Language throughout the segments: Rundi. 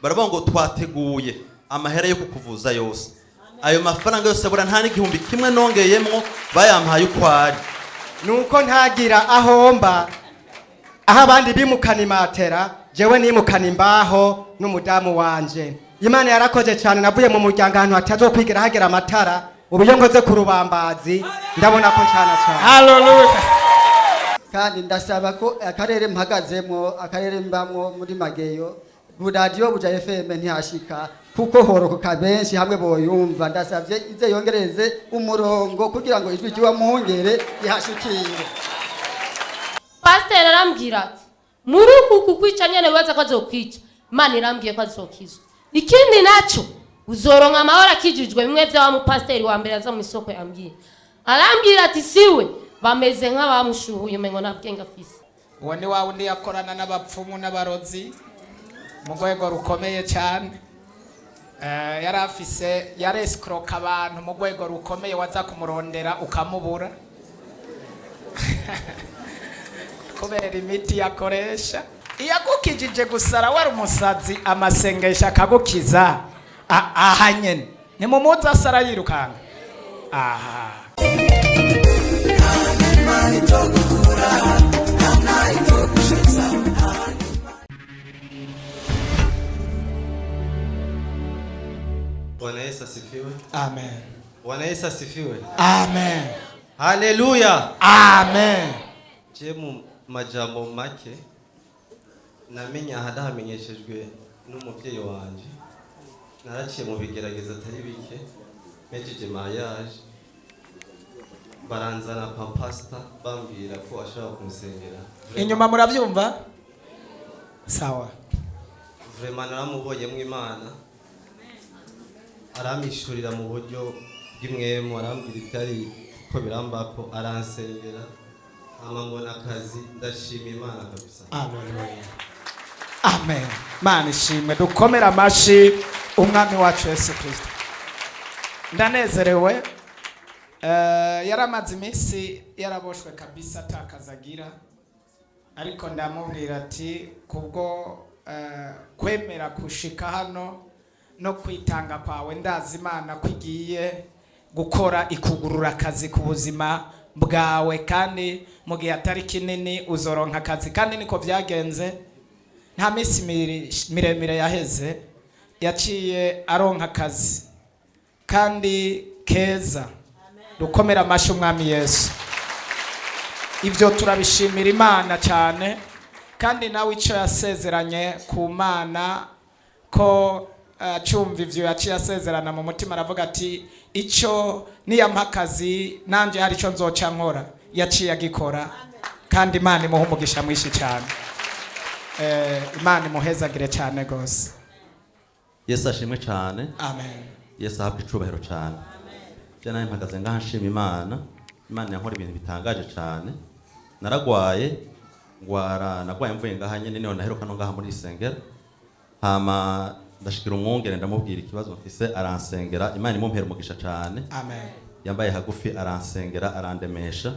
Baravuga ngo twateguye amahera yo kukuvuza yose. Ayo mafaranga yose abura, nta n'igihumbi kimwe nongeyemwo, bayampaye uko ari. Nuko ntagira ahomba, aho abandi bimukana imatera, jewe nimukana imbaho n'umudamu wanje. Imana yarakoze cyane. Navuye mu muryango ahantu hatazokwigera hagera amatara. Ubu iyo nkoze ku rubambazi ndabona ko ncana cyane. Haleluya. Kandi ndasaba ko akarere mpagazemo, akarere mbamwo muri Mageyo, radiyo Buja FM ntihashika, kuko horokoka benshi hamwe boyumva. Ndasabye ize yongereze umurongo kugira ngo ijwi ry'uwa muhungere rihashikire. Pasiteri arambwira ati: "Muri uku kukwica nyene wibaza ko azokwica, Imana irambwiye ko azokizwa. Ikindi nacyo, uzoronka amahoro akijijwe." Bimwe bya wa mupasiteri wa mbere aza mu isoko yambwiye, arambwira ati: "Siwe bameze nk'abamushuhuye, umengo nta bwenge afise." Uwo ni wa wundi yakorana n'abapfumu n'abarozi mu rwego rukomeye cyane. Yari afise, yaresikoroka abantu mu rwego rukomeye, waza kumurondera ukamubura kubera imiti yakoresha. Iyagukijije gusara wari umusazi, amasengesho akagukiza. Aha nyene nimumuzi asara yirukanga aha. Bwana Yesu asifiwe. Amen. Bwana Yesu asifiwe. Amen. Haleluya. Amen. Je, mu majambo make, namenye aha ndahamenyeshejwe n'umubyeyi wanje. Naraciye mu bigeragezo atari bike. Mpejeje mariage, baranzana kwa pastor, bambwira ko ashobora kunsengera. Inyuma murabyumva sawa? Vraiment naramubonyemo Imana, aramishurira mu buryo bw'imwemu, arambwira ibyari ko birambako, aransengera, hama mbona akazi. Ndashima Imana kabisa. Haleluya, amen. Mana ishimwe. Dukomere amashi Umwami wacu Yesu Kirisito. Ndanezerewe. Yaramaze iminsi yaraboshwe kabisa, atakaza agira, ariko ndamubwira ati: "Kubwo kwemera kushika hano no kwitanga kwawe, ndazi Imana ko igiye gukora ikugurura akazi ku buzima bwawe, kandi mu gihe atari kinini uzoronka akazi." Kandi niko byagenze. Nta minsi miremire yaheze, yaciye aronka akazi kandi keza. Dukomere amashyi Umwami Yesu. Ibyo turabishimira Imana cyane. Kandi nawe icyo yasezeranye ku Mana, ko acumva ivyo yaciye asezerana mu mutima, aravuga ati: "Icyo niyampa akazi, nanjye hari icyo nzoca nkora." Yaciye agikora, kandi Imana imuha umugisha mwinshi cyane. Imana imuhezagire cyane rwose. Yesu ashimwe cyane. Amen. Yesu ahabwe icubahiro cyane. Je nawe mpagaze ngaha nshima Imana. Imana yankora ibintu bitangaje cyane. Naragwaye, ngwara, nagwaye mvuye ngaha nyene, niho naheruka no ngaha muri isengero. Hama ndashikira umwungere, ndamubwira ikibazo mfise, aransengera. Imana imumpera umugisha cyane. Amen. Yambaye hagufi, aransengera, arandemesha.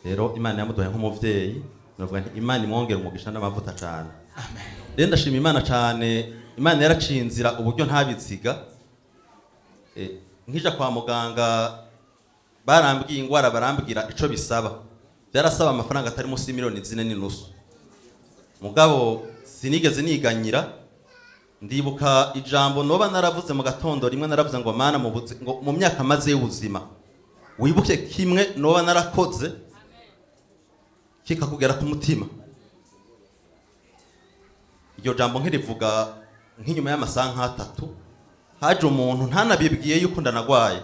Rero Imana yamuduhaye nk'umuvyeyi. Navuga nti Imana imwongera umugisha n'amavuta cyane. Amen. Rero ndashima Imana cyane. Imana yaraciye inzira uburyo ntabiziga. Nkija kwa muganga, barambwiye ingwara, barambwira ico bisaba. Byarasaba amafaranga atari munsi y'imiliyoni 4.5. Mugabo sinigeze niganyira. Ndibuka ijambo noba naravuze mu gatondo rimwe, naravuze ngo: "Mana, ngo mu myaka maze y'ubuzima, wibuke kimwe noba narakoze kikakugera ku mutima." Iryo jambo nkirivuga, nk'inyuma y'amasaha nk'atatu, haje umuntu ntanabibwiye yuko ndanagwaye,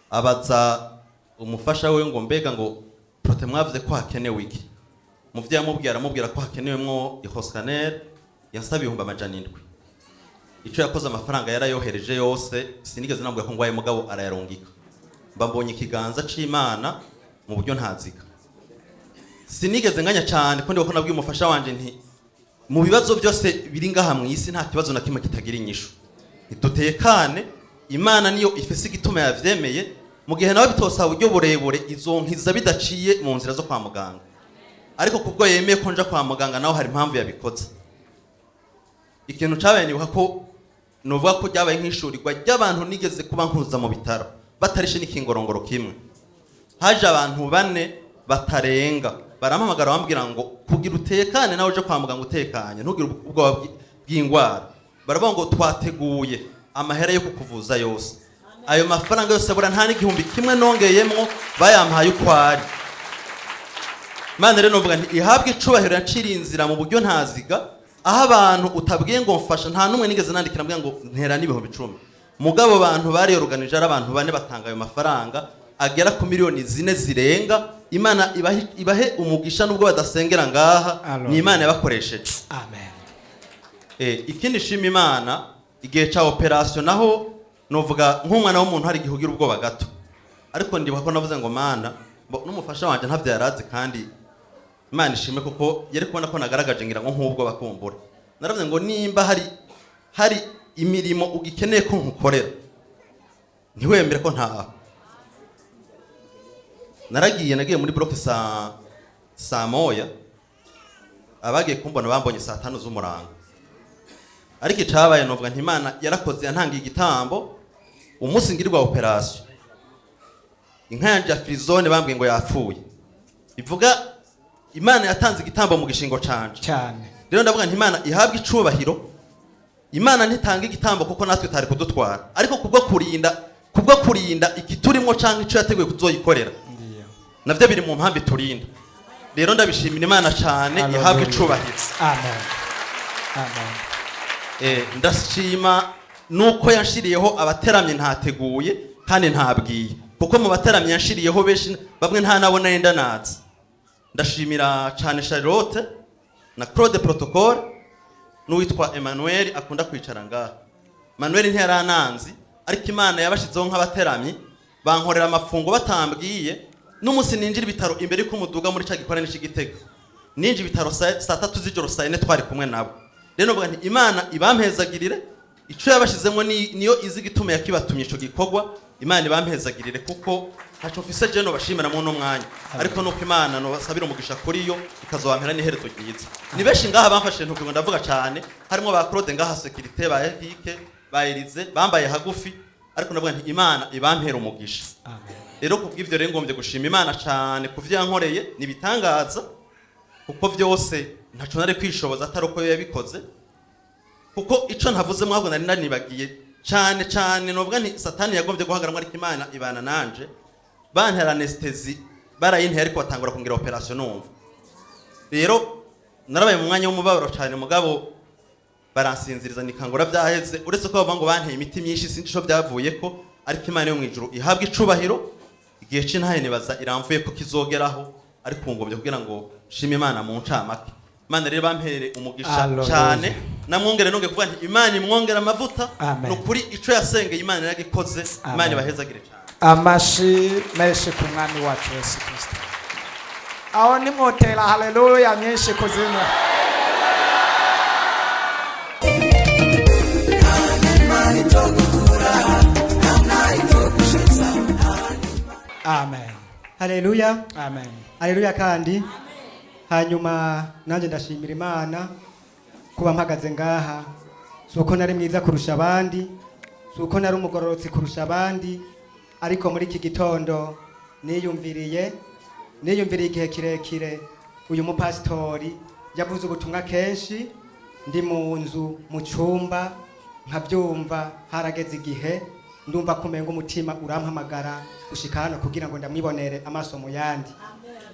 abaza umufasha we ngo: "Mbega ngo prote mwavuze ko hakenewe iki?" Muvyo yamubwiye, aramubwira ko hakenewemwo ihoscanner. Yansaba 700,000. Ico yakoze, amafaranga yarayohereje yose. Sinigeze namubwira ko ngwaye, mugabo arayarungika. Mba mbonye ikiganza c'Imana mu buryo ntaziga. Sinigeze nganya cyane, ko ndibuka ko nabwiye umufasha wanje nti: "Mu bibazo byose biri ngaha mu isi, nta kibazo na kimwe kitagira inyishu. Ntidutekane, Imana niyo ifise igituma yavyemeye. Mu gihe nawe bitosaba uburyo burebure, izonkiza bidaciye mu nzira zo kwa muganga. Ariko kubwo yemeye ko nja kwa muganga, nawe hari impamvu yabikoze." Ikintu cabaye, nibuka ko novuga ko ryabaye nk'ishurirwa ry'abantu nigeze kuba nkuza mu bitaro batarishe n'ikingorongoro kimwe. Haje abantu bane batarenga, barampamagara, bambwira ngo kugira utekane nawe uje kwa muganga utekanye, ntugire ubwoba bw'indwara. Baravuga ngo twateguye amahera yo kukuvuza yose. Ayo mafaranga yose bura nta n'igihumbi kimwe nongeyemwo, bayampaye uko ari. Imana rero novuga nti ihabwe icubahiro, yaciriye inzira mu buryo ntaziga, aho abantu utabwiye ngo mfasha, nta n'umwe nigeze nandikira mbwira ngo ntera n'10,000. Mugabo abantu bariyoruganije ari abantu bane, batanga ayo mafaranga agera ku miliyoni 4 zirenga. Imana ibahe umugisha nubwo badasengera ngaha. Hallelujah. Ni Imana yabakoresheje. Amen. Ikindi shima Imana, igihe ca operation naho novuga nk'umwana w'umuntu hari igihe ugira ubwoba gato, ariko ndibuka ko navuze ngo Mana n'umufasha wanje ntavyo yarazi, kandi Imana ishimwe kuko yari kubona ko nagaragaje ngira ngo nk'ubwo bakumbura. Naravuze ngo nimba hari imirimo ugikeneye ko nkukorera, ntiwemere ko ntaha. Naragiye, nagiye muri bloc saa 1, abagiye kumbona bambonye saa 5 z'umurango. Ariko icabaye, novuga nti Imana yarakoze, yantangiye igitambo. Umunsi ngirirwa operation, inka yanje ya frisonne bambwiye ngo yapfuye. Ivuga Imana yatanze igitambo mu gishingo canje. Cyane. Rero ndavuga nti Imana ihabwe icubahiro. Imana ntitanga igitambo kuko natwe tari kudutwara, ariko kubwo kurinda ikiturimo canke ico yateguye kuzoyikorera, Ndiyo. navyo biri mu mpamvu iturinda. Rero ndabishimira Imana cane, ihabwe Hallelujah. icubahiro. Amen, amen. Ndashima nuko yanshiriyeho abateramye ntateguye kandi ntabwiye, kuko mu bateramye yanshiriyeho benshi, bamwe nta nabo nari ndanazi. Ndashimira cyane Charlotte na Claude Protocole n'uwitwa Emmanuel akunda kwicara ngaha. Emmanuel ntiyarananzi, ariko Imana yabashizeho nk'abateramyi, bankorera amafungo batambwiye. N'umunsi ninjira ibitaro, imbere y'uko umuduga muri cya gikorane cy'Igitega, ninjira ibitaro saa 3 z'ijoro, saa 4 twari kumwe nabo. Rero novuga nti Imana ibampezagirire. Ico yabashizemo niyo izi igituma yakibatumye ico gikorwa. Imana ibampezagirire, kuko ntaco mfise je nobashimira mu mwanya, ariko nuko Imana nobasabira umugisha kuri yo, ikazobampera n'iherezo ryiza. Ni benshi ngaha bamfashije, ntukugo ndavuga cane, harimo ba Claude ngaha, sécurité, ba Eric, ba Elize bambaye hagufi, ariko ndavuga nti Imana ibampera umugisha. Amen. Rero kubw'ivyo rero ngombye gushima Imana cane ku vyo yankoreye, ni ibitangaza, kuko byose ntaco nari kwishoboza atari uko yo yabikoze. Kuko ico ntavuze mwabwo nari nanibagiye cane cane, novuga nti Satani yagombye guhagarara, ariko Imana ibana nanje. Bantera anesthésie, barayinteye, ariko batangura kungira operation numva. Rero narabaye mu mwanya w'umubabaro cane, mugabo baransinziriza, nikangura vyaheze. Uretse ko bavuga ngo banteye imiti myinshi, sinzi ico vyavuyeko, ariko Imana yo mw'ijuru ihabwa icubahiro. Igihe c'intahe nibaza iramvuye ko kizogeraho, ariko ubu ngombye kugira ngo nshime Imana mu ncamake. Imana rero bampere umugisha Hallelujah. cane, namwongere nongeye kuvuga nti Imana imwongere amavuta. Amen. Ni ukuri ico yasengeye Imana yaragikoze. Amen. Imana ibahezagire cane. Amashi menshi ku Mwami wacu Yesu Kristo. Aho nimwotera haleluya nyinshi kuzimu. Amen. Haleluya. Amen. Haleluya. Kandi hanyuma nanjye ndashimira Imana kuba mpagaze ngaha. Si uko nari mwiza kurusha abandi, si uko nari umugororotsi kurusha abandi, ariko muri iki gitondo niyumviriye igihe kirekire. Uyu mupasitori yavuze ubutumwa kenshi ndi mu nzu, mu cyumba, nkabyumva. Harageze igihe ndumva kumenga umutima urampamagara gushika hano kugira ngo ndamwibonere amaso mu yandi.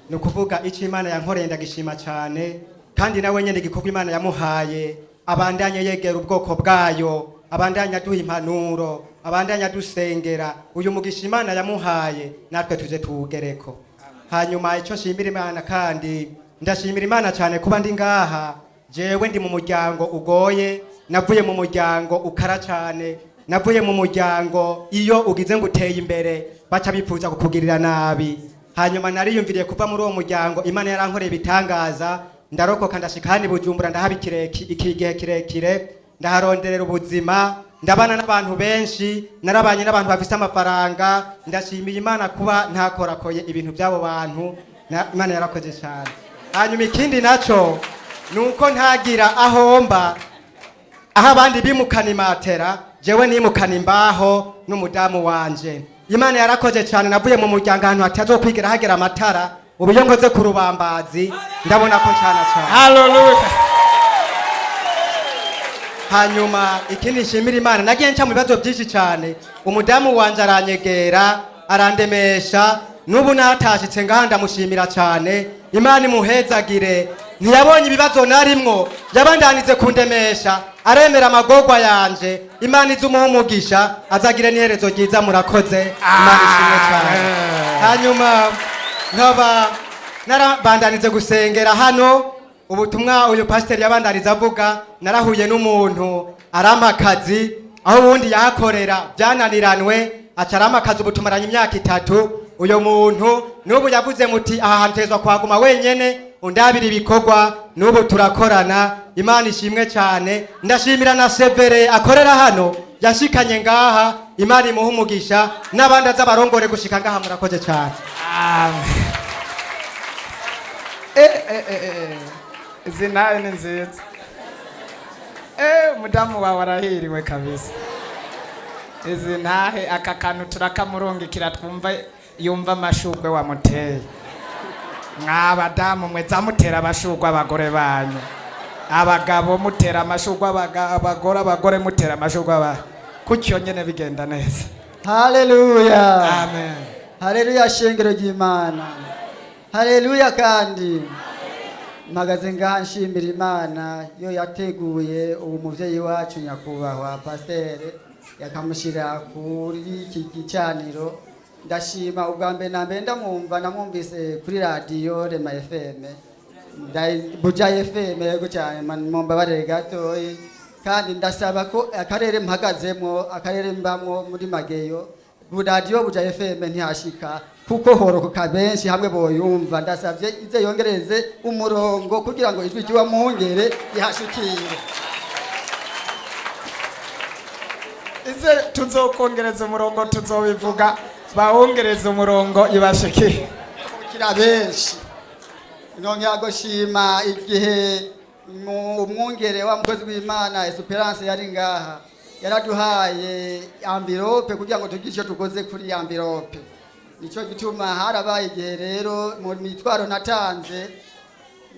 Ni ukuvuga icyo Imana yankoreye ndagishima cyane, kandi nawe nyine igikorwa Imana yamuhaye abandanye yegera ubwoko bwayo, abandanye aduha impanuro, abandanye adusengera. Uyu mugisha Imana yamuhaye natwe tuze tuwugereko. Hanyuma icyo nshimira Imana, kandi ndashimira Imana cyane kuba ndi ngaha. Jewe ndi mu muryango ugoye, navuye mu muryango ukara cyane, navuye mu muryango iyo ugize ngo uteye imbere baca bifuza kukugirira nabi. Hanyuma nariyumviriye kuva muri uwo muryango, Imana yarankoreye ibitangaza, ndarokoka, ndashika hano i Bujumbura, ndahaba iki gihe kirekire, ndaharonderera ubuzima, ndabana n'abantu benshi, narabanye n'abantu bafise amafaranga. Ndashimiye Imana kuba ntakorakoye ibintu by'abo bantu. Imana yarakoze cyane. Hanyuma ikindi naco ni uko ntagira ahomba. Aho abandi bimukana imatera, jewe nimukana imbaho n'umudamu wanje. Imana yarakoze cyane, navuye mu muryango ahantu hatazokwigira hagera amatara. Ubu iyo nkoze ku rubambazi ndabona ko ncana cyane. Haleluya. Hanyuma ikindi nshimira Imana, nagiye nca mu bibazo byinshi cyane, umudamu wanje aranyegera, arandemesha. N'ubu natashitse ngaha ndamushimira cyane. Imana imuhezagire. Ntiyabonye ibibazo narimwo, yabandanize kundemesha, aremera amagorwa yanje. Imana ize umuha umugisha, azagire n'iherezo ryiza. Murakoze, Imana ishimwe cyane. Hanyuma nkaba narabandanize gusengera hano ubutumwa uyu pasiteri yabandaniza avuga. Narahuye n'umuntu arampa akazi aho ubundi yahakorera byananiranwe, aca arampa akazi. Ubu tumaranye imyaka 3. Uyu muntu n'ubu yavuze muti aha hantu tezwa kuhaguma wenyene undabira ibikorwa. N'ubu turakorana, Imana ishimwe cyane. Ndashimira na severe akorera hano yashikanye ngaha, Imana imuha umugisha n'abandi aza barongore gushika ngaha. Murakoze cyane. Amen. Eh, eh, eh, eh. Izi nayo ni nziza. Umudamu wawe arahiriwe kabisa. Izi ntahe aka kantu turakamurungikira twumva yumva amashurwe wamuteye. Mwabadamu mwe zamutera amashurwe abagore banyu. Abagabo mutera amashurwe abagore, abagore mutera amashurwe aba. Kucyo nyene bigenda neza. Haleluya. Amen. Haleluya, shengero ry'Imana. Haleluya. Kandi mpagaze ngaha nshimira Imana yo yateguye uwo muvyeyi wacu nyakubahwa pasiteri, yakamushyira kuri iki gicaniro. Ndashima ubwa mbere na mbere ndamwumva, namwumvise kuri radiyo Rema FM, Buja FM. Yego cyane, mumbabarire gatoyi. Kandi ndasaba ko akarere mpagazemwo, akarere mbamwo muri Mageyo, radiyo Buja FM ntihashika kuko horokoka benshi hamwe boyumva. Ndasabye ize yongereze umurongo kugira ngo ijwi ry'uwa mwungere rihashikire. Ize tuzokongereza umurongo, tuzobivuga bawongereza umurongo ibashikiye. Kira benshi. Nongera gushima igihe umwungere wa mukozi w'Imana Esperance yari ngaha, yaraduhaye envelope kugira ngo tugire icyo tukoze kuri envelope. Nico gituma harabaye igihe rero mu mitwaro natanze,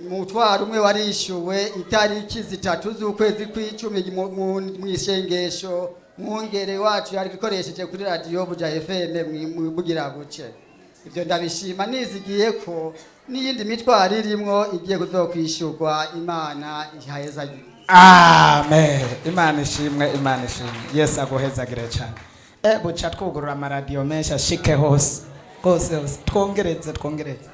umutwaro umwe warishyuwe itariki 3 z'ukwezi kw'icumi mw'isengesho mwungere wacu yari ikoresheje kuri radiyo Buja FM bugira buce. Ibyo ndabishima, nizigiye ko n'iyindi mitwaro irimwo igiye kuzokwishyurwa. Imana ihezagire. Amen. Imana ishimwe, Imana ishimwe. Yesu aguhezagire cyane. Buca twugurura amaradiyo menshi ashike hose hose hose, twongereze twongereze.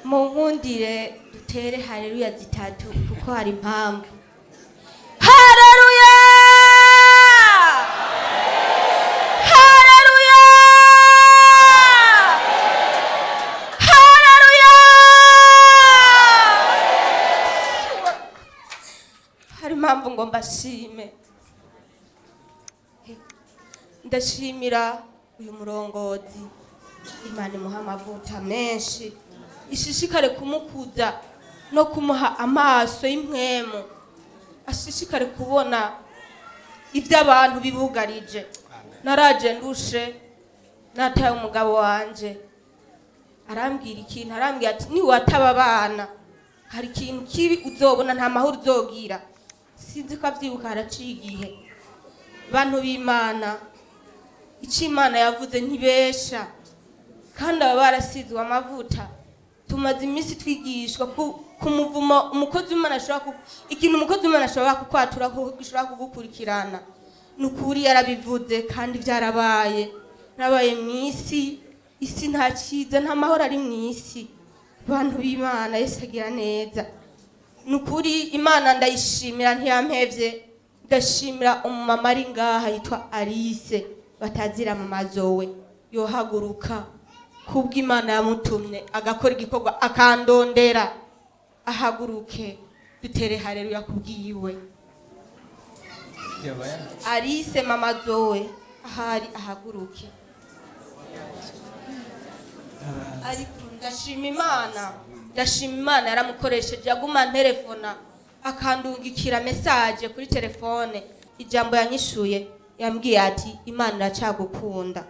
Mu nkundire dutere haleluya zitatu kuko hari impamvu. Haleluya, haleluya, haleluya! Hari impamvu ngo mbashime. Ndashimira uyu murongozi, Imana imuha amavuta menshi, ishishikare kumukuza no kumuha amaso y'impwemu, ashishikare kubona ibyo abantu bibugarije. Naraje ndushe, nataye umugabo wanje, arambwira ikintu, arambwira ati niwataba abana hari ikintu kibi uzobona, nta mahoro uzogira. Sinzi ko avyibuka, haraciye igihe. Bantu b'Imana, icyo Imana yavuze ntibesha, kandi aba barasizwe amavuta. Tumaze iminsi twigishwa ku muvumo umukozi w'Imana ashobora ikintu umukozi w'Imana ashobora kukwatura ko gishobora kugukurikirana. Ni ukuri yarabivuze kandi byarabaye. Nabaye mu isi, isi nta cyiza, nta mahoro ari mu isi. Bantu b'Imana, Yesu agira neza. Ni ukuri Imana ndayishimira, ntiyampevye. Ndashimira umumama ari ngaha yitwa Alice batazira mu mazowe, yohaguruka kubw'Imana yamutumye agakora igikorwa akandondera. Ahaguruke dutere haleluya kubwiwe. Alice mama Zoe ahari ahaguruke. Ariko Ndashima Imana, ndashima Imana yaramukoresheje. Yaguma nterefona, akandungikira message kuri telefone. Ijambo yanyishuye, yambwiye ati: "Imana iracagukunda."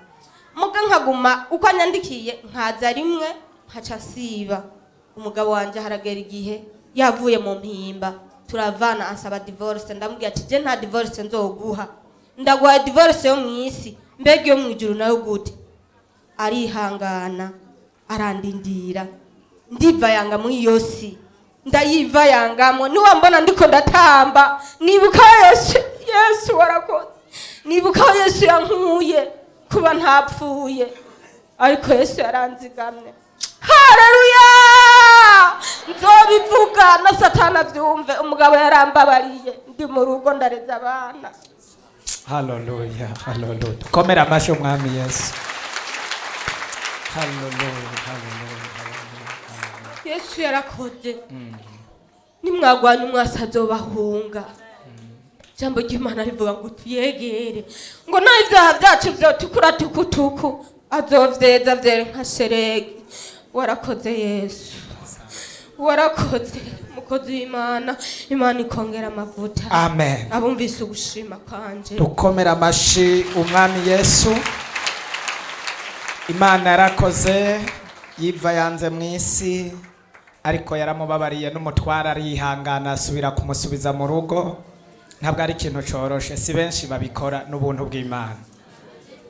Muga nkaguma uko anyandikiye, nkaza rimwe nkaca siba. Umugabo wanje haragera igihe yavuye mu mpimba, turavana, ansaba divorce. Ndamubwira ati: "Je nta divorce nzoguha, ndaguha divorce yo mw'isi, mbega iyo mwijuru nayo gute?" Arihangana, arandindira, ndiva yanga muri iyo si, ndayiva yangamo. Niwambona ndiko ndatamba, nibuka Yesu. Yesu warakoze. Nibuka aho Yesu yankuye, kuba ntapfuye, ariko Yesu yaranzigamye. Haleluya! Nzobivuga na Satani avyumve. Umugabo yarambabariye, ndi mu rugo, ndareza abana. Haleluya, haleluya! Dukomere amashyi Umwami Yesu. Haleluya, haleluya, haleluya! Yesu yarakoze. Nimwagwanya umwasi, azobahunga. Ijambo ry'Imana rivuga ngo tuyegere, ngo naho ibyaha byacu vyotukura tukutuku, azovyeza vyere nka sheregi. Warakoze Yesu, warakoze. Mukozi w'Imana, Imana ikongera amavuta. Amen. Abumvise ugushima kwanje. Dukomere amashyi Umwami Yesu. Imana yarakoze. Yiva yanze mu isi, ariko yaramubabariye, n'umutwara arihangana, asubira kumusubiza mu rugo. Ntabwo ari ikintu coroshe, si benshi babikora, n'ubuntu bw'Imana.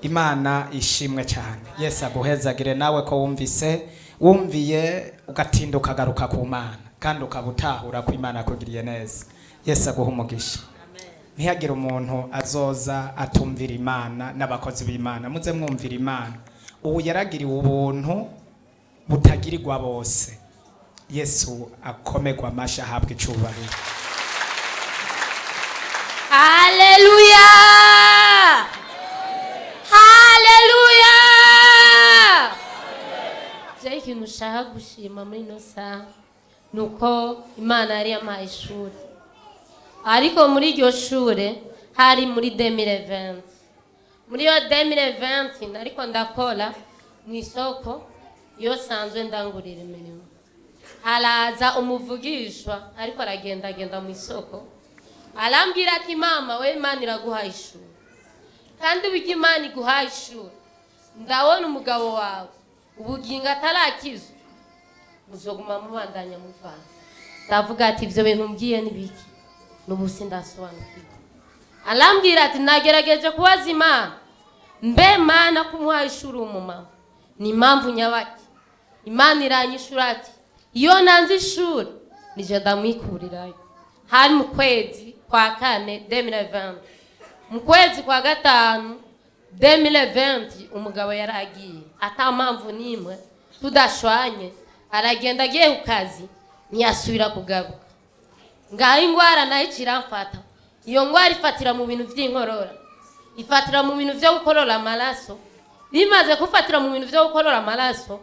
Imana ishimwe cyane. Yesu aguhezagire nawe ko wumvise, wumviye, ugatinda ukagaruka ku Mana, kandi ukaba utahura ko Imana yakugiriye neza. Yesu aguha umugisha. Ntihagire umuntu azoza atumvira Imana n'abakozi b'Imana. Muze mwumvira Imana. Ubu yaragiriwe ubuntu butagirirwa bose. Yesu akomegwa amashyi, ahabwa icubahiro. Haleluya! Haleluya! Je, ikintu ushaka gushima muri ino saha ni uko Imana yari yampaye ishuri, ariko muri iryo shure hari muri 2020. Muri iyo 2020 ariko ndakora mu isoko iyo sanzwe ndangurira imirimo. Haraza umuvugishwa, ariko aragendagenda mu isoko, arambwira ati: "Mama we, Imana iraguhaye ishuri, kandi uburyo Imana iguhaye ishuri, ndabona umugabo wawe ubugingo atarakizwa, muzoguma mubandanya muvana." Ndavuga ati: "Ibyo bintu mbwiye ni biki? N'ubu sindasobanukirwa." Arambwira ati: "Nagerageje kubaza Imana, mbe Mana, kumuhaye ishuri umumama ni impamvu nyabaki? Imana iranyishura ati: iyo nanze ishuri, nije ndamwikurirayo." Hari mu kwezi kwa kane 2020. Mu kwezi kwa gatanu 2020 umugabo yaragiye ata mpamvu n'imwe, tudashwanye, aragenda agiye ku kazi, ntiyasubira kugaruka. Ngaho ingwara nayo ikiramfata. Iyo ngwara ifatira mu bintu by'inkorora, ifatira mu bintu byo gukorora amaraso. Bimaze gufatira mu bintu byo gukorora amaraso,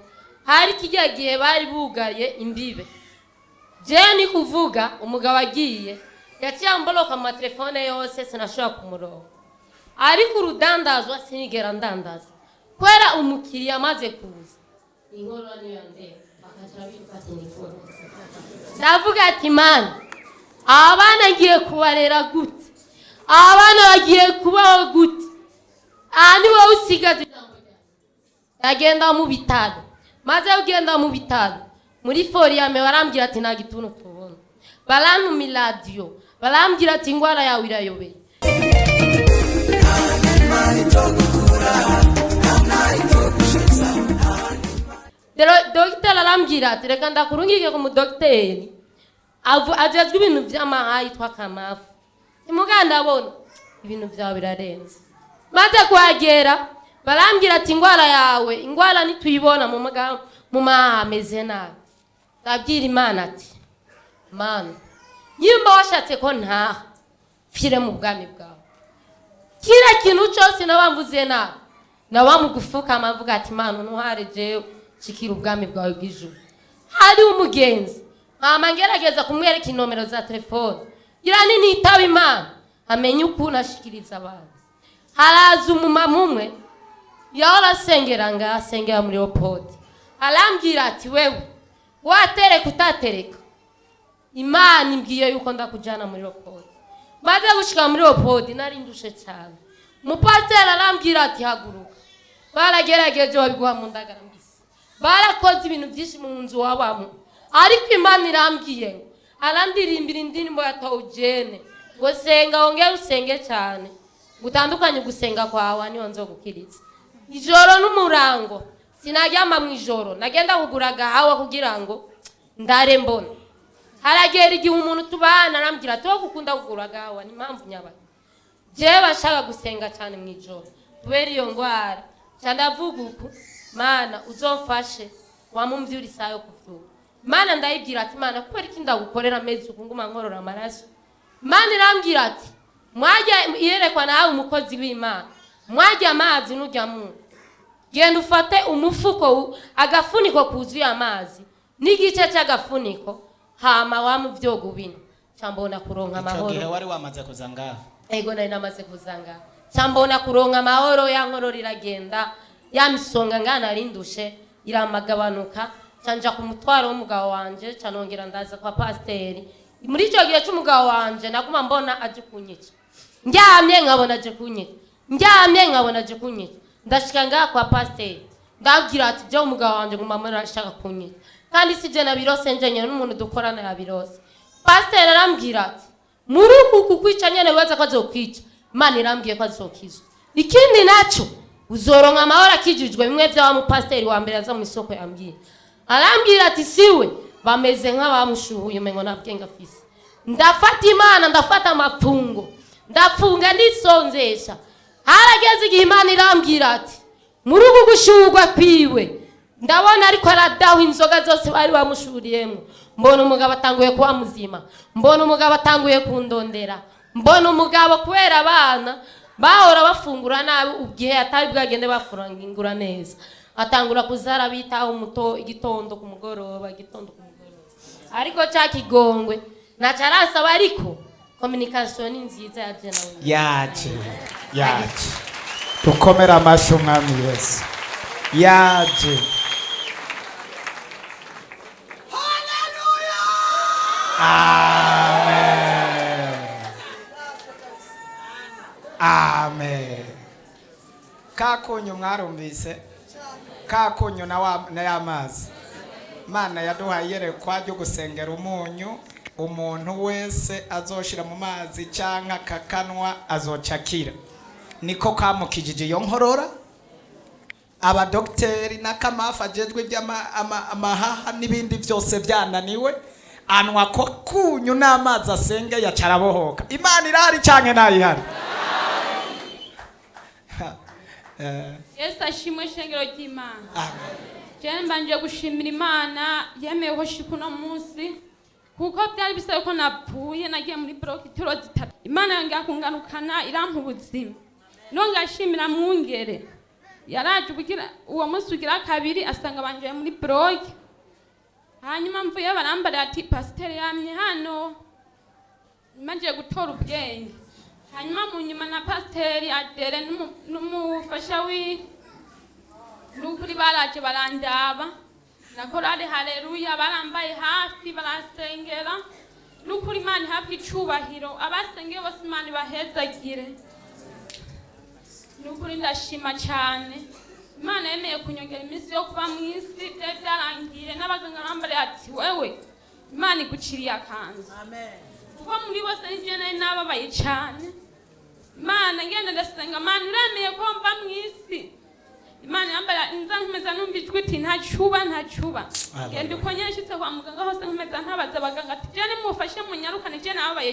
hari kijya gihe bari bugaye imbibe. Jewe ni kuvuga umugabo agiye, yaciye amboloka mu matelefone yose, sinashobora kumuronka. Ariko urudandazwa sinigera ndandaza, kubera umukiriya amaze kuza, inkorora niyo yandeba, bakaca bifata inkorora. Ndavuga ati: "Mana, aba bana ngiye kubarera gute? Aba bana bagiye kubaho gute? Aha ni wowe usigaje ijambo ryawe." Ndagenda mu bitaro. Maze kugenda mu bitaro, muri foriyame, barambwira ati: "Nta gituntu tubona." Barantuma iradiyo, barambwira ati: "Indwara yawe irayobeye." Rero dogiteri arambwira ati: "Reka ndakurungike ku mudogiteri ajejwe ibintu vy'amaha yitwa Kamafu." Imuga ndabona ibintu vyawe birarenze. Maze kuhagera, barambwira ati: "Ingwara yawe, ingwara ntituyibona mu mu maha, ameze nabi." Ndabwira Imana ati: "Mana, nyimba washatse ko ntaha pfire mu bwami bwawe, kila kintu cyose nabamvuze nabi, naba mu gufukama mvuga ati: Mana, ntware jewe nshikira ubwami bwawe bw'ijuru." Hari umugenzi, hama ngerageza kumwereka inomero za telefone, ngira nitaba Imana amenye ukuntu ashikiriza abantu. Haraza umumama umwe yahora asengera ngaha, asengera muri opodi. Arambwira ati wewe watereka utatereka, Imana imbwiye yuko ndakujyana muri ropodi. Maze gushika muri ropodi nari ndushe cyane. Umupasiteri arambwira ati haguruka, baragerageje babiguha mu ndagara mbisi, barakoze ibintu byinshi mu nzu wabamo, ariko Imana irambwiye ngo arandirimbira indirimbo ya Tawujene ngo senga wongere usenge cyane, gutandukanye gusenga kwawe niho nzogukiriza. Ijoro n'umurango sinaryama, mu ijoro nagenda kugura agahawa kugira ngo ndare mbona. Haragera igihe umuntu tubana arambwira ati wowe gukunda kugura agahawa ni impamvu nyabaye? Jewe bashaka gusenga cyane mu ijoro kubera iyo ndwara. Nca ndavuga uku: Mana, uzomfashe wamumvyura isaha yo kuvyuka. Mana ndayibwira ati Mana, kubera iki ndagukorera amezi uku nguma nkorora amaraso? Mana irambwira ati mwajya iyerekwa nawe umukozi w'Imana, mwajya amazi nujya mu genda ufate umufuko agafuniko kuzuye amazi n'igice cy'agafuniko, hama wamuvyoga bino cambona kuronka Icyo gihe amahoro. wari wamaze kuza ngaho? Ego, nari namaze kuza ngaho. Cambona kuronka amahoro, ya nkorora iragenda, ya misonga ngana narindushe iramagabanuka. Canja ku mutwaro w'umugabo wanje, canongera ndaza kwa pasiteri. Muri icyo gihe c'umugabo wanje naguma mbona aje kunyica, ndyamye nkabona aje kunyica, ndyamye nkabona aje kunyica. Ndashika ngaha kwa pasiteri, ndabwira ati jewe umugabo wanje nguma mbona ashaka kunyica, kandi si je nabirose njenyene, n'umuntu dukorana yabirose. Pasiteri arambwira ati muri uku kukwica nyene wibaza ko azokwica, Imana irambwiye ko azokizwa. Ikindi naco uzoronka amahoro akijijwe, bimwe vya wa mupasiteri wa mbere aza mu isoko yambwiye. Arambwira ati siwe bameze nk'abamushuhuye, umengo nta bwenge afise. Ndafata Imana, ndafata amapfungo, ndapfunga, ndisonzesha. Harageze igihe Imana irambwira ati muri uku gushuhurwa kwiwe ndabona ariko aradaho inzoga zose bari bamushuriyemo. Mbona umugabo atanguye kuba muzima, mbona umugabo atanguye kundondera, mbona umugabo kubera abana bahora bafungura nabi igihe atari bwagende bafungura neza, atangura kuzara bitaho umuto igitondo ku mugoroba, igitondo ku mugoroba. Ariko cya kigongwe ntaco arasaba, ariko communication ni nziza ya je nawe. Yaje, yaje. Dukomere amashyi Umwami Yesu, yaje. Amen, amen. Kakunyu mwarumvise kakunyu na y'amazi Mana yaduhaye iyerekwa ryo gusengera umunyu. Umuntu wese azoshira mu mazi canke akakanwa azoca akira. Niko kamukijije iyo nkorora. Abadogiteri n'akamafu ajejwe iby'amahaha n'ibindi byose byananiwe, anwa ko kunyu n'amazi asenge yaca arabohoka. Imana irahari canke ntayihari? Yesu ashimwe, shengero ry'Imana. Amen. Jewe mbanje gushimira Imana yemeye ko shika uno munsi, kuko byari bisaba ko napfuye. Nagiye muri bloke ituro zitatu, Imana yongera kungarukana irampa ubuzima. Nongera ashimira mwungere yaraje ubugira uwo munsi ugira kabiri asanga banjaye muri bloke. Hanyuma mvuye barambarira ati pasiteri yamye hano maze gutora ubwenge. Hanyuma mu nyuma na pasiteri Adere n'umufasha wiwe nukuri baraje barandaba na korali Haleluya barambaye hafi barasengera. Nukuri Imana ihabwe icubahiro, abasengeye bose Imana ibahezagire. Nukuri ndashima cyane Imana yemeye kunyongera iminsi yo kuba mu isi. Byari byarangiye n'abaganga bambariye ati wewe Imana iguciriye akanzu, kuko muri bose nije nari nababaye cyane. Imana ngenda ndasenga, Imana uremeye ko mva mu isi? Imana yambara nza nkomeza numva ijwi iti ntacuba, ntacuba. Genda uko nyene. Nshitse kwa muganga hose nkomeza ntabaza abaganga ati je nimufashe munyarukane, je nababaye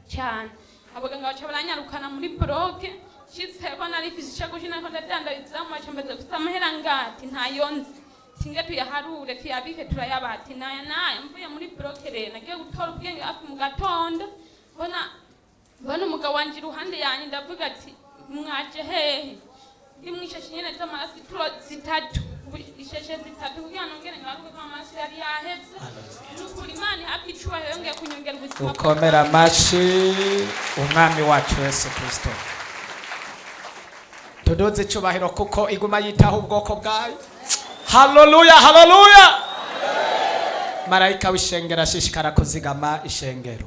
cyane. Abaganga baca baranyarukana muri bloke. Nshitse ko nari mfise ishakoshi nariko ndadandarizamu, baca mbaza gufise amahera ngati ntayo nzi, tinge tuyaharure tuyabike turayabaha ati naya naya. Mvuye muri bloke rero nagiye gutora ubwenge hafi mu gatondo, mbona umugabo wanje iruhande yanjye, ndavuga ati mwaje hehe? Ndi mwishashe nyene z'amaraso ituro zitatu, ishashe zitatu kugira nongere ngaruke ko amaraso yari yaheze. Nukuri Imana ihabwe icubahiro yongeye kunyongera ubuzima. Dukomere amashyi Umwami wacu Yesu Kirisito, tuduze icyubahiro kuko iguma yitaho ubwoko bwayo. Haleluya, haleluya. Marayika w'ishengero ashishikara kuzigama ishengero.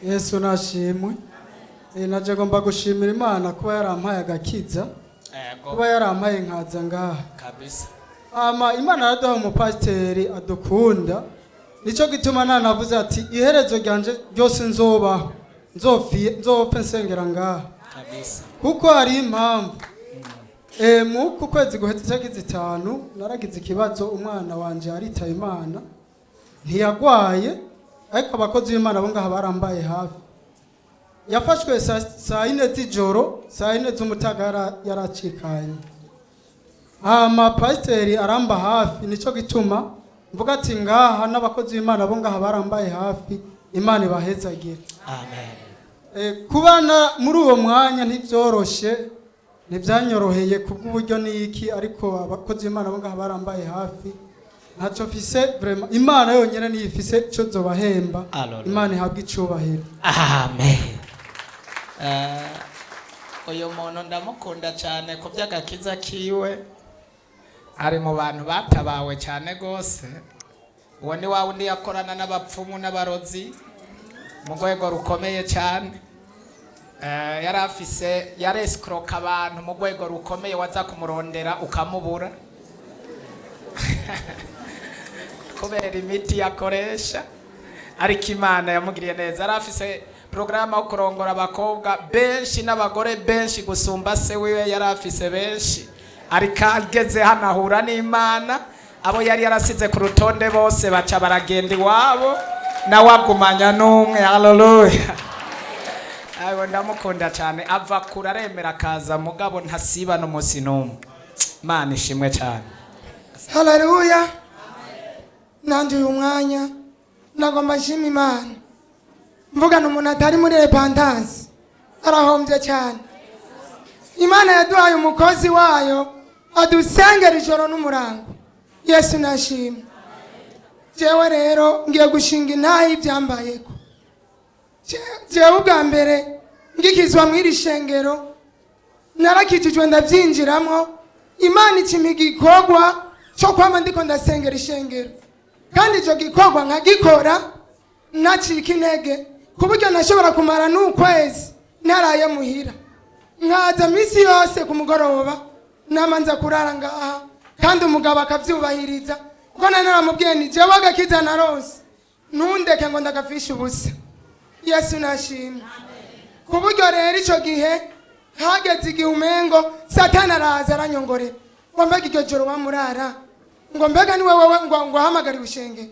Yesu nashimwe. Naje ngomba gushimira Imana kuba yarampaye agakiza, kuba yarampaye nkaza ngaha. Kabisa. Ama Imana yaraduha umupasiteri adukunda, nicyo gituma nanavuze ati iherezo ryanje ryose nzobaho nzopfe nsengera ngaha. Kabisa. Kuko hari impamvu. Mu kwezi guheze itariki 5 naragize ikibazo, umwana wanje aritaye Imana, ntiyagwaye, ariko abakozi b'Imana bo ngaha barambaye hafi. Yafashwe saa 4 z'ijoro, saa 4 z'umutaga yaracikanye. Hama pasiteri aramba hafi, nico gituma mvuga ati ngaha n'abakozi b'Imana bo ngaha barambaye hafi, Imana ibahezagire. Amen. Kubana muri uwo mwanya ntibyoroshe, ntibyanyoroheye kubw'uburyo niki, ariko abakozi b'Imana bo ngaha barambaye hafi. Ntacyo mfise vraiment, Imana yonyene niyo ifise ico zobahemba. Imana ihabwe icubahiro. Amen. Uyu muntu ndamukunda cyane ku by'agakiza kiwe, ari mu bantu batabawe cyane gose. Uwo ni wa wundi yakorana n'abapfumu n'abarozi mu rwego rukomeye cyane. Yari afise, yaresikroka abantu mu rwego rukomeye, waza kumurondera ukamubura kubera imiti yakoresha. Ariko Imana yamugiriye neza. Yari afise porogaramu yo kurongora abakobwa benshi n'abagore benshi gusumba se wiwe, yari afise benshi. Ariko ageze hano ahura n'Imana, abo yari yarasize ku rutonde bose baca baragenda iwabo, nawe agumanya n'umwe. Haleluya. Ayo ndamukunda cyane, ava kure aremera akaza, mugabo ntasiba n'umunsi n'umwe. Imana ishimwe cyane. Haleluya. Nanjye uyu mwanya nagomba nshima Imana. Mvugana umuntu atari muri repentance arahombye cyane. Imana yaduhaye umukozi wayo adusengera ijoro n'umurango. Yesu nashimwe. Jewe rero ngiye gushinga intahe y'ibyambayeko. Jewe ubwa mbere ngikizwa mw'iri shengero narakijijwe ndabyinjiramo. Imana ikimpa igikorwa cyo kwama ndiko ndasengera ishengero, kandi icyo gikorwa nkagikora ntacika intege, ku buryo nashobora kumara n'ukwezi naraye muhira, nkaza minsi yose ku mugoroba namanza kurara ngaha, kandi umugabo akabyubahiriza, kuko nari naramubwiye nti jewe agakiza narose ntundeke ngo ndagafishe ubusa. Yesu nashimwe. Ku buryo rero icyo gihe hageze igihe umengo Satani araza aranyongorera, ngo mbega iryo joro wamurara, ngo mbega ni wewe ngo ahamagare ubushenge.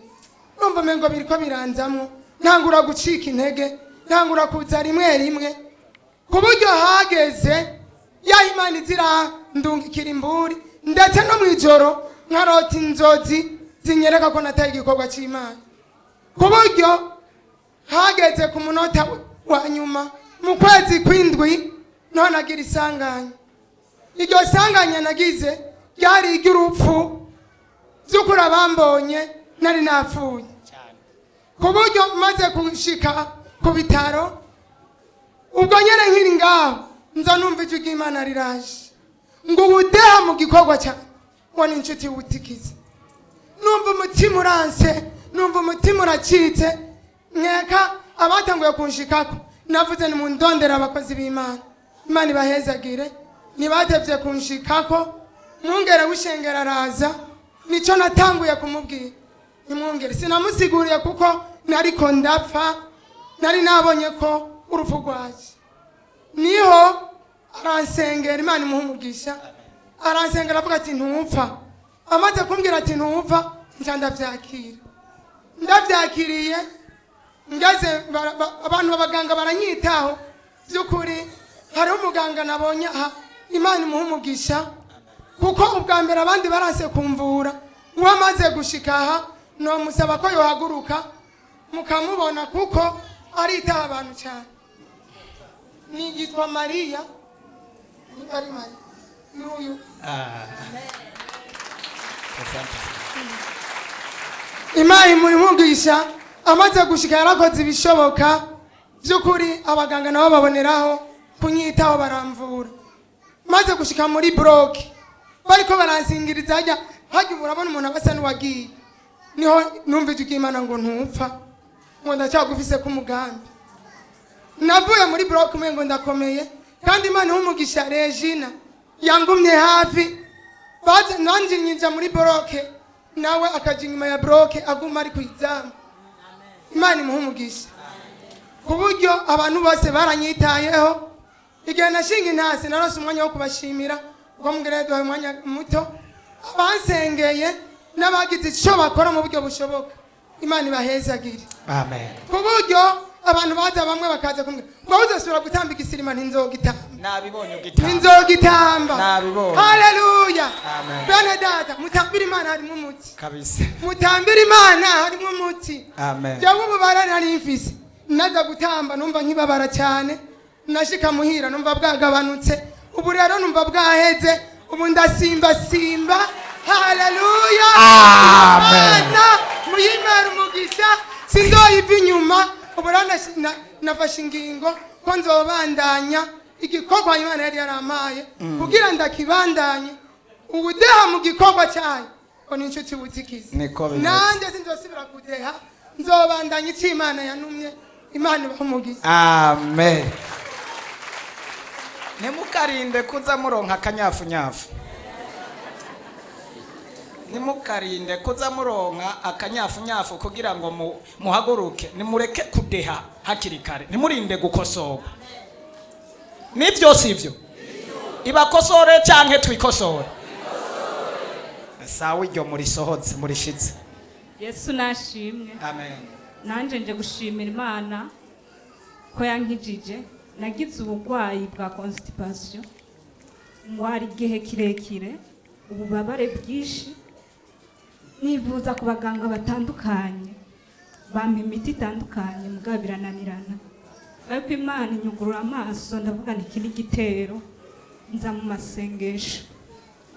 Numva umengo biriko biranzamwo, ntangura gucika intege, ntangura kuza rimwe rimwe, ku buryo hageze ya Imana izira ndungikira imburi, ndetse no mu ijoro nkarota inzozi zinyereka ko nataye igikorwa cy'Imana. Ku buryo hageze ku munota wa nyuma mu kwezi kw'indwi none agira isanganya. Iryo sanganya nagize ryari iry'urupfu, by'ukuri abambonye nari napfuye. Ku buryo maze gushika ku bitaro, ubwo nyene nkiri ngaho nza numva ijwi ry'Imana riraje ngo ubudeha mu gikorwa cyane, ngo ni inshuti wutikize. Numva umutima uranse, numva umutima uracitse, nkeka abatanguye kunshikako navuze ni mundondera abakozi b'Imana, Imana ibahezagire, ntibatevye kunshikako. Mwungere w'ishengero araza, nico natanguye kumubwira nimwungere, sinamusiguriye kuko nariko ndapfa, nari nabonye ko urupfu rwaje. Niho aransengera, Imana imuha umugisha, aransengera avuga ati ntupfa. Amaze kumbwira ati ntupfa, nca ndavyakira. Ndavyakiriye ngeze abantu b'abaganga baranyitaho by'ukuri. Hariho umuganga nabonye aha, Imana imuha umugisha, kuko ubwa mbere abandi baranse kumvura, uwamaze gushika aha nomusaba ko yohaguruka mukamubona, kuko aritaho abantu cyane. Ni yitwa Mariya, ni ari Mariya n'uyu. Imana imugisha, amaze gushika yarakoze ibishoboka. By'ukuri abaganga nabo baboneraho kunyitaho, baramvura. Maze gushika muri bloc, bariko baransingiriza hajya hajya, ubu urabona umuntu aba asa n'uwagiye. Niho numva ijwi ry'Imana ngo: "Ntupfa," ngo: "Ndacyagufise k'umugambi." Navuye muri bloc umwe ngo ndakomeye, kandi Imana iha umugisha Regina yangumye hafi. Baza nanjye nyinja muri bloc, nawe akaja inyuma ya bloc, aguma ari ku izamu. Imana imuha umugisha ku buryo abantu bose baranyitayeho. Igihe nashinga intasi, narose umwanya wo kubashimira, kuko mbwira yaduhaye umwanya muto. Abansengeye n'abagize icyo bakora mu buryo bushoboka, Imana ibahezagire. Amen. Ku buryo abantu baza, bamwe bakaza kumbwira ngo: "Uzasubira gutamba igisirima?" Ntinzogitamba. Nabibonye ugitamba. Ntinzogitamba. Nabibonye. Haleluya! Amen. Bene data, mutambire Imana, harimo umuti. Kabisa. Mutambire Imana, harimo umuti. Amen. Jewe ububara nari mfise, naza gutamba numva nkibabara cyane. Nashika muhira numva bwagabanutse. Ubu rero numva bwaheze, ubu ndasimbasimba. Haleluya! Amen. Imana muyimere umugisha, sinzoyiva inyuma. Ubu rero nafashe ingingo ko nzobandanya igikorwa Imana yari yarampaye, kugira ndakibandanye. Ubudeha mu gikorwa cyayo ngo ni inshuti butikize. Niko bimeze. Nanjye sinzosubira kudeha, nzobandanya icyo Imana yanumye. Imana ibahe umugisha. Amen. Ntimukarinde kuza muronka akanyafunyafu, ntimukarinde kuza muronka akanyafunyafu kugira ngo muhaguruke. Nimureke kudeha hakiri kare, ntimurinde gukosorwa. Nibyo, si ibyo? Ibakosore canke twikosore? Sawa, iryo murisohotse, murishitse. Yesu nashimwe. Amen. Nanjye nje gushimira Imana ko yankijije. Nagize uburwayi bwa constipation, ndwara igihe kirekire, ububabare bwinshi, nivuza ku baganga batandukanye, bampa imiti itandukanye, mugabo birananirana. Ariko Imana inyugurura amaso, ndavuga nti iki ni igitero. Nza mu masengesho,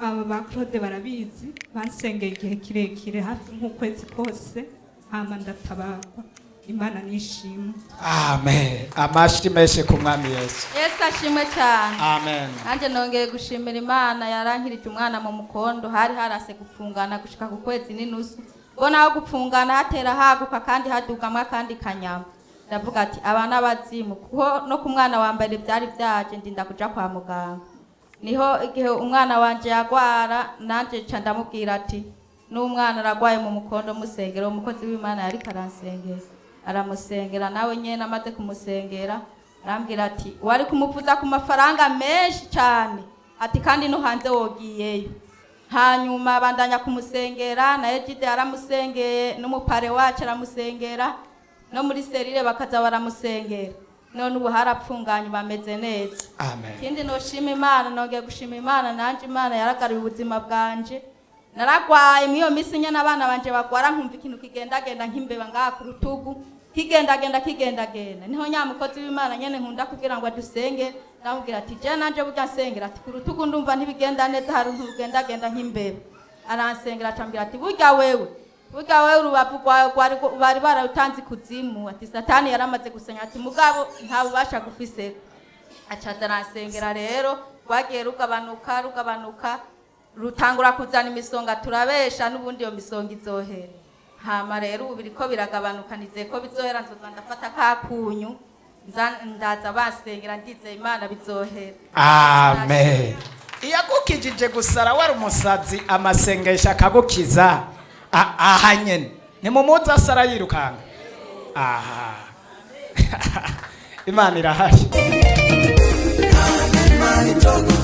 aba ba Claude barabizi, bansengeye igihe kirekire, hafi nk'ukwezi kose, hama ndatabarwa. Imana nishimwe. Amen. Amashyi menshi ku Mwami Yesu. Yesu ashimwe cyane. Amen. Nanjye nongeye gushimira Imana yarankirije umwana mu mukondo. Hari harase gupfungana gushika ku kwezi n'inusu, mbona aho gupfungana hatera haguka kandi hadugamwa akandi kanyama. Ndavuga ati aba n'abazimu, kuko no ku mwana wa mbere byari byaje, ndinda kuja kwa muganga. Niho igihe umwana wanje yagwara, nanjye nca ndamubwira ati n'umwana aragwaye mu mukondo, musengera. Umukozi w'Imana yariko aransengera, aramusengera nawe nyene. Amaze kumusengera arambwira ati wari kumuvuza ku mafaranga menshi cyane, ati kandi no hanze wogiyeyo. Hanyuma bandanya kumusengera, na Egide aramusengeye, n'umupare wacu aramusengera, no muri cellule bakaza baramusengera. None ubu harapfunganye, bameze neza. Amen. Ikindi noshima Imana, nongeye gushima Imana nanjye, Imana yaragaruye ubuzima bwanje. Naragwaye muri iyo minsi nyine abana banje bagwara, nkumva ikintu kigendagenda nk'imbeba ngaha ku rutugu, kigendagenda, kigendagenda. Niho nyamukozi w'Imana nyene nkunda kugira ngo adusenge, ndamubwira ati je nanje burya nsengera, ati ku rutugu ndumva ntibigenda neza, hari umuntu ugendagenda nk'imbeba. Aransengera, acambwira ati burya wewe urubavu rwawe rwari bari bararutanze ikuzimu, ati Satani yaramaze gusenya, ati mugabo nta bubasha gufiseko. Acaza aransengera rero, rwagiye rugabanuka, rugabanuka, rutangura kuzana imisonga, turabesha n'ubundi iyo misonga izohera. Hama rero ubu biriko biragabanuka, nizeye ko bizohera. Nzoza ndafata kakunyu, ndaza basengera, ndizeye Imana bizohera. Amen. Iyagukijije gusara wari umusazi, amasengesho akagukiza. Aha nyene nimumuzi asara yirukanga aha. Imana irahari. Imana.